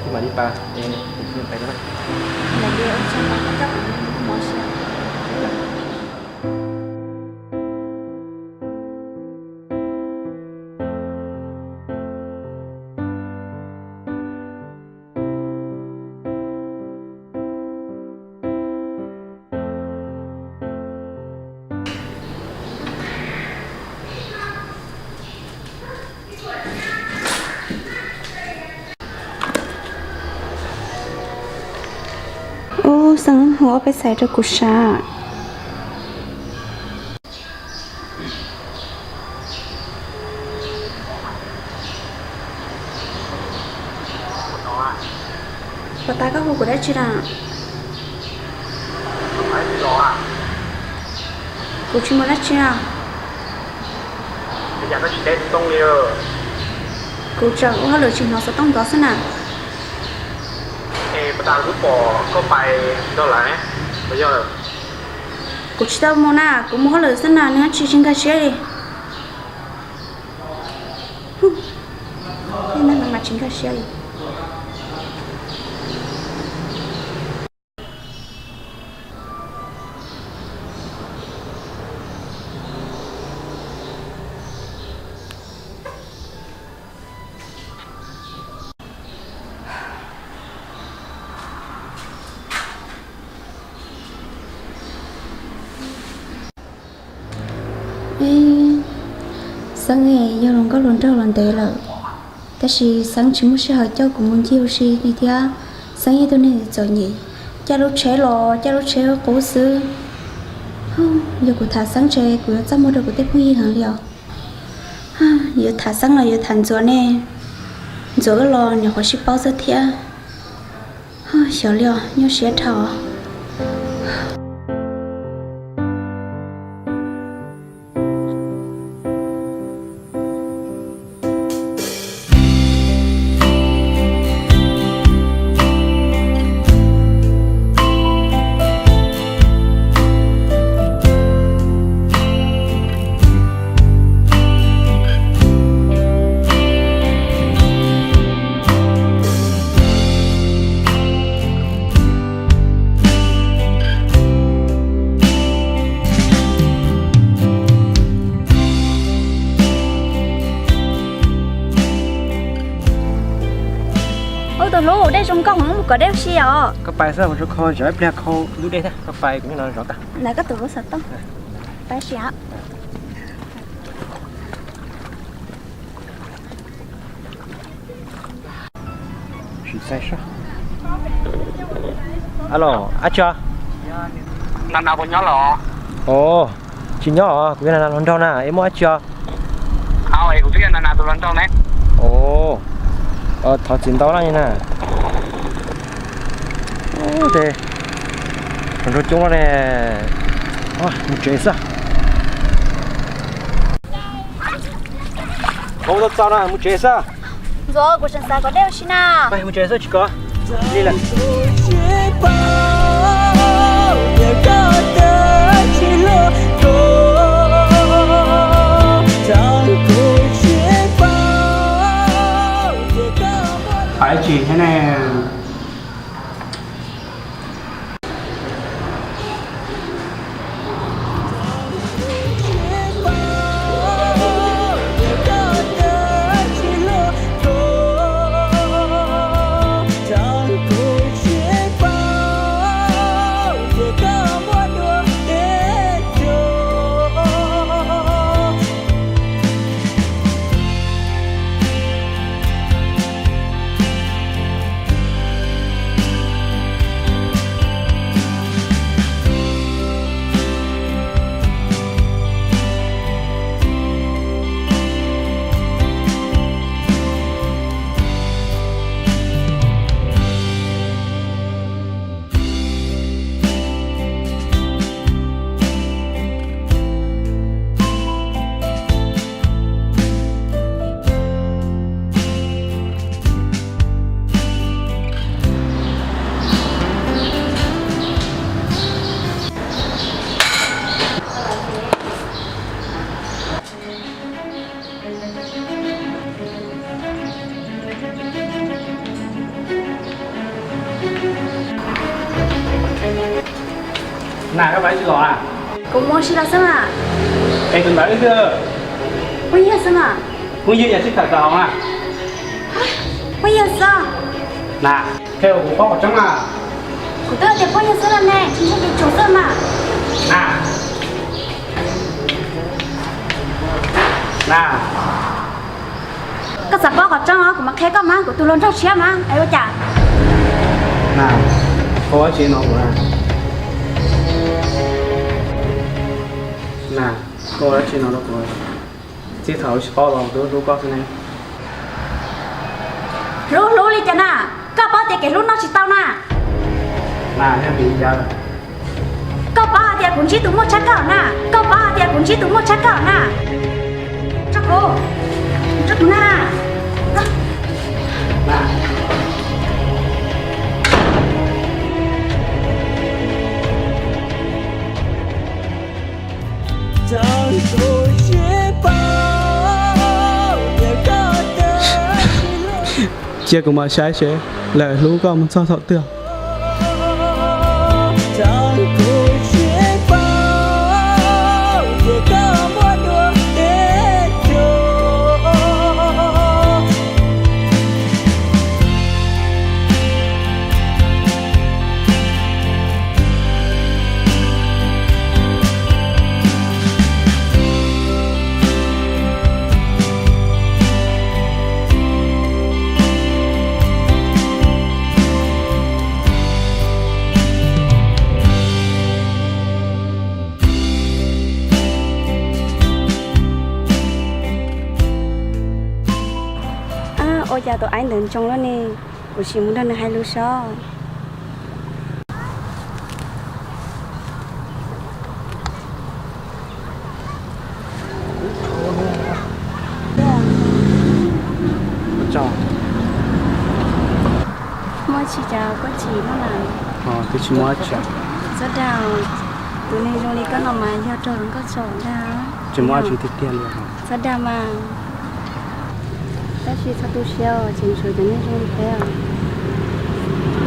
Ib mam li pas es kuv pais no na. Lawm ces ua tsaug ntau, koj pab kuv mus ua si. Ub, Xeeb hu ob peb xais rau kuv sav. Puas tas koj hu kuv dab tsi na? Kuv tsis muaj dab tsi na. Kuv tseem ua hauj lwm tsis hnov xov tooj ntxov xwb na. Kuv tsis tau mus na, kuv mus hauj lwm xwb na, nws tsis tsis nkag siab li. Tej neeg no mas tsis nkag siab li. Xeeb yog hluas nkauj hluas nraug los ntev lawm, tab sis Xeeb tsis muaj sij hawm coj kuv mus ncig ua si li thiab. Xeeb yog ib tug neeg txom nyem, caij lub tsheb los caij lub tsheb qub xwb. Yog kuv tham Xeeb ces kuv yuav txaj muag rau kuv tej phooj ywg heev li os. Yuav tham Xeeb los yuav tham Ntxuam ne? Ntxuam wb los nyuam qhuav sib paub xwb thiab. Xyov li os, nyuaj siab dhau. Ub, tus hlub, dej zoo nkauj heev, mus kom dej ua si os. Koj pais xwb, mus rau kho zov ib pliag, kho ntub dej thiab, koj pais kuv nyob no zov tag. Ntawm koj tus lub xov tooj. Pais si os. Alo, dab tsi os? Nas Nas puas nyob los? Os, tsis nyob os, kuv yog Nas Nas hluas nraug na, es muaj dab tsi os? Kuv twb yog Nas Nas tus hluas nraug ne. Os, thov txim ntau na. Ces hluas nraug coob no ne, mus tsev xwb. Ua tau txaus na, mus tsev xwb. Ntxuam, kuv tseem xav kom dej ua si na. Mus tsev xwb tsis kov li lawm. Hais tsis thiab ne. Koj ua dab tsi los na? Kuv mus ua si los xwb mas. Es tus ntawd wb twg? Phooj ywg xwb mas. Phooj ywg yog sib tham tau na. Phooj ywg xwb. Na, qhia kuv paub qhov tseeb na. Kuv twb hais tias phooj ywg xwb los ne, tsis ntseeg ces tsum xwb mas. Na, na. Koj xav paub qhov tseeb os, kuv mam qhia koj mas, kuv tus hluas nraug tshiab mas es ua cas? Na, koj ua dab tsi no kuv na? Na, koj ua dab tsi no rau kuv? Txij thaum wb tsis paub los kuv twb hlub koj xwb ne. Hlub hlub li cas na? Koj paub tias kev hlub noj tsis tau na. Na, yog vim li cas? Koj paub hais tias kuv ntsib tus muaj tshaj koj na. Koj paub hais tias kuv ntsib tus muaj tshaj koj na. Tso kuv, tso kuv na. Cia kuv mam saib seb lawv hlub koj mus txog thaum twg. Ua cas tus aib ntawd ntsoov lawm ne? Kuv sim mus nrog nws hais lus seb. Muaj tsi cas koj tsis muaj na? Twb tsis muaj tsi. Txhob dag, tus neeg zoo li koj no mas yog raug hluas nkauj tso dag. Tsis muaj tsi tiag tiag li. Txhob dag mas. Tab sis txhob tu siab, tseem tshuav cov neeg zoo li peb os.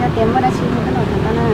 Yog tias muaj dab tsi los tham tau na.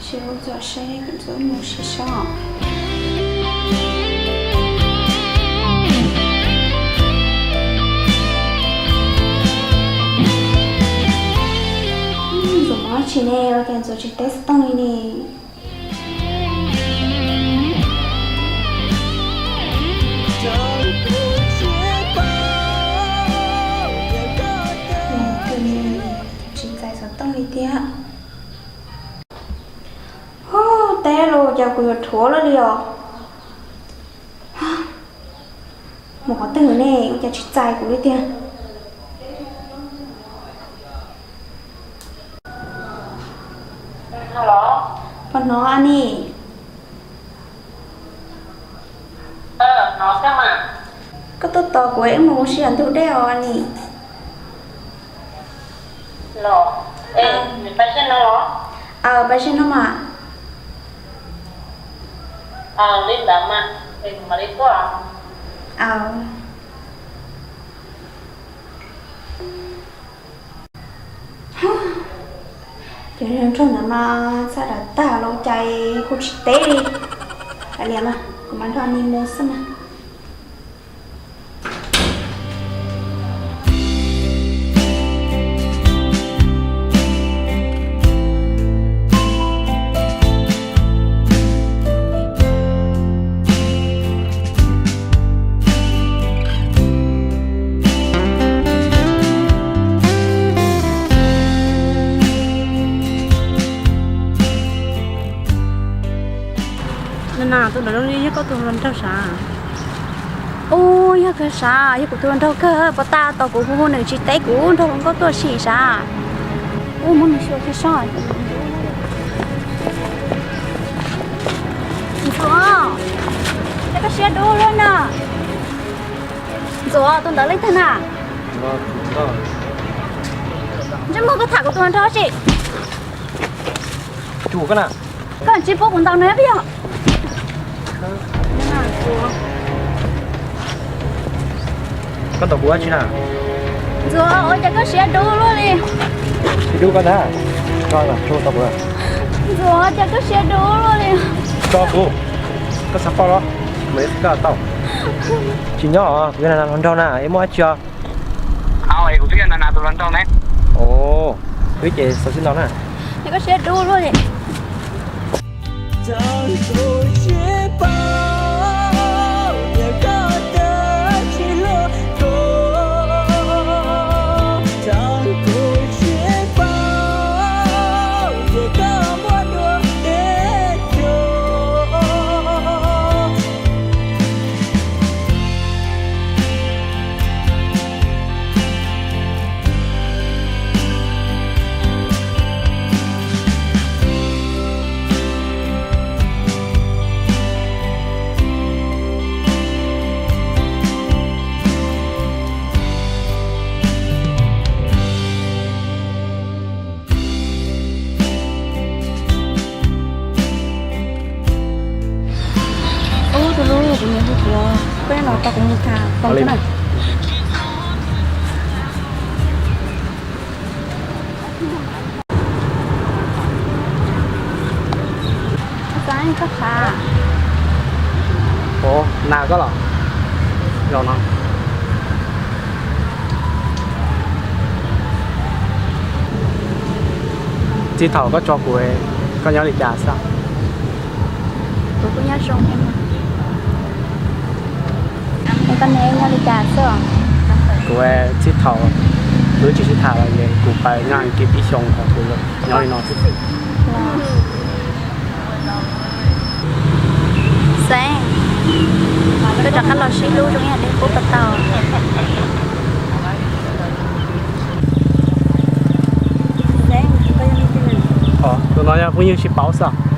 Sib hlub txog seb kom txhob mus sib sob. Ntxuav mov tsis ne, ua cas ntxuav tsis teb xov tooj li ne? Tsis txais xov tooj li thiab. Hu, teb los cas kuv yuav rhuav lawm li os. Mus qhov twg ne, ua cas tsis txais kuv li tiag. Pom hnov Anis? Koj tuaj tos kuv wb mus ua si ntug dej os Anis. Aw, pab zej no mas. Aw. Cov neeg nrog ntawd mas txhaj dam tag los cas hu tsis teb li. Kav liam mas, kuv mam nrog Anis mus xwb mas. Tus ntawd li yog koj tus hluas nraug sav? Ub, yog kawg sav, yog kuv tus hluas nraug kawg, puas tas tau kuv hu hu nws tsis teb kuv nrog hluas nkauj tuaj sim sav. Ub, muab nws xyuas kiag soj. Ntxuav, cas koj siab dub luaj na. Ntxuav, tus ntawd leej twg na? Ntsej muag, koj tham kuv tus hluas nraug tsi? Koj tsis pub kuv ntaus nws puas yog? Koj ntaus kuv dab tsi na? Ntxuav, ua cas koj siab dub luaj li? Siab dub koj ntag. Koj tso kuv. Ntxuav, cas koj siab dub luaj li? Tso kuv. Koj xav pauj los, mus ib koj tau. Tsis nyob os, kuv yog hluas nraug na, es muaj dab tsi os? Au, es kuv twb yog Nas Nas tus hluas nraug ne. Os, wb ces xav sib ntaus na. Es koj siab dub luaj li. Ub, tus hlub, kuv niam hu kuv, koj nyob no tos kuv mus tham tau li na. Xeeb, koj sav? Ov, Nas koj los? Zaum no txij thaum koj tso kuv, koj nyob li cas xwb? Kuv kuj nyob zoo. Koj ne nyob li cas xwb? Kuv txij thaum wb tsis sib tham los es kuv pais nyob Askiv ib xyoos, kuv nyob li no xwb. Xeeb, koj rov qab los sib hlub zoo ib yam li qub puag thaum. Tus no yog phooj ywg sib paub xwb.